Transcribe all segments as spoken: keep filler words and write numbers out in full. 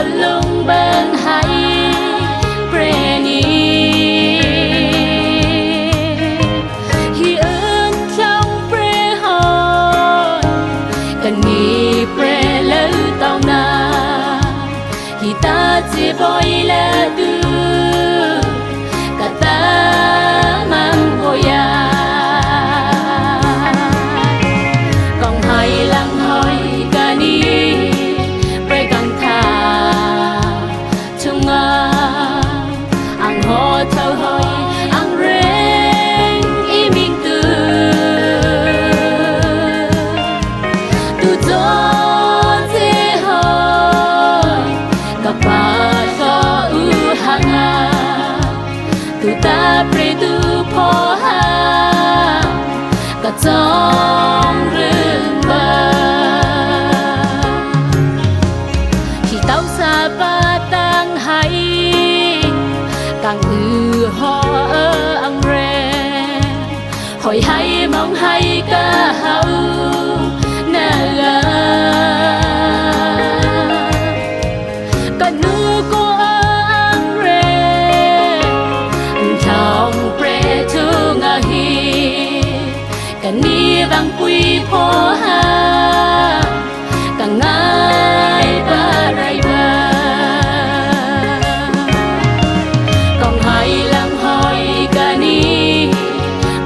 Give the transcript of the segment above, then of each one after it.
lung bang hai pre ni. Hi un tong pre hoi, kani pre lou tong na. Hita che boi la tu, kata mang boi a. Kong hai lang hoi kani, pre kang tha. Thung a, ang ho thau hoi, ang reng i ming tu. Tu jo che hoi, ka pa so u hanga. Tu ta pre tu pho ha, ka chong rung ba. Hi tau sa pa tang hai, kang u ho ang re. Hoi hai mong hai ka hau na ga. Ka nu ko ang re, thong pre thung a hi. Kani bang pui pho ha, ka ngai ba rai ba. Kong hai lang hoi kani,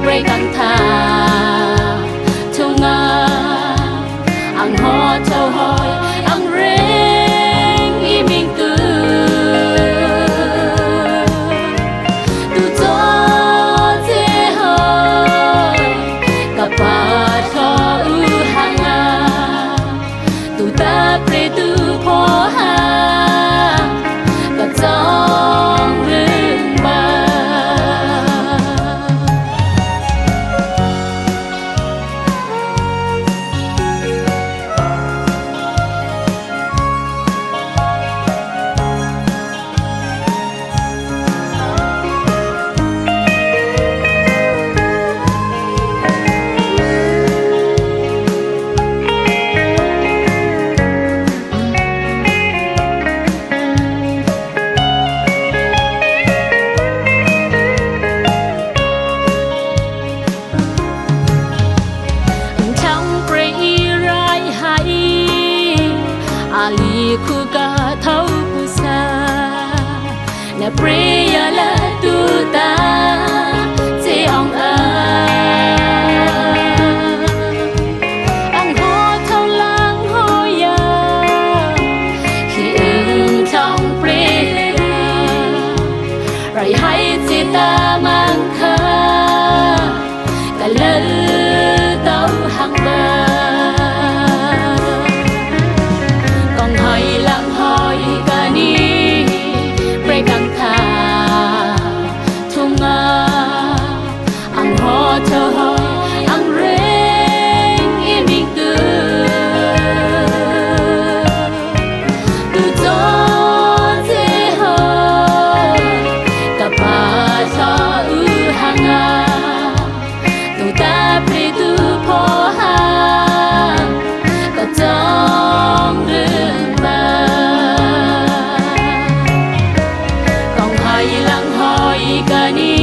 pre kang tha. Thung a, ang ho thau hoi, ang reng i ming tu. Tu jo che hoi, ka pa so u hanga. Tu ta pre tu pho ha, ka chong rung ba. Thong pre i rai hai, ali khu ka thau pusa. Na pre ia la tu ta che ong a. Ang ho thau lang hoi a, hi ung thong pre. Rai hai che ta mang kha, ka lou tau hang ba. Kong hai lang hoi kani, pre kang tha. Thung a, ang ho thau hoi, ang reng i ming tu. Tu jo che hoi, ka pa so u hanga. Tu ta pre tu pho ha, ka chong rung ba. Kong hai lang hoi kani,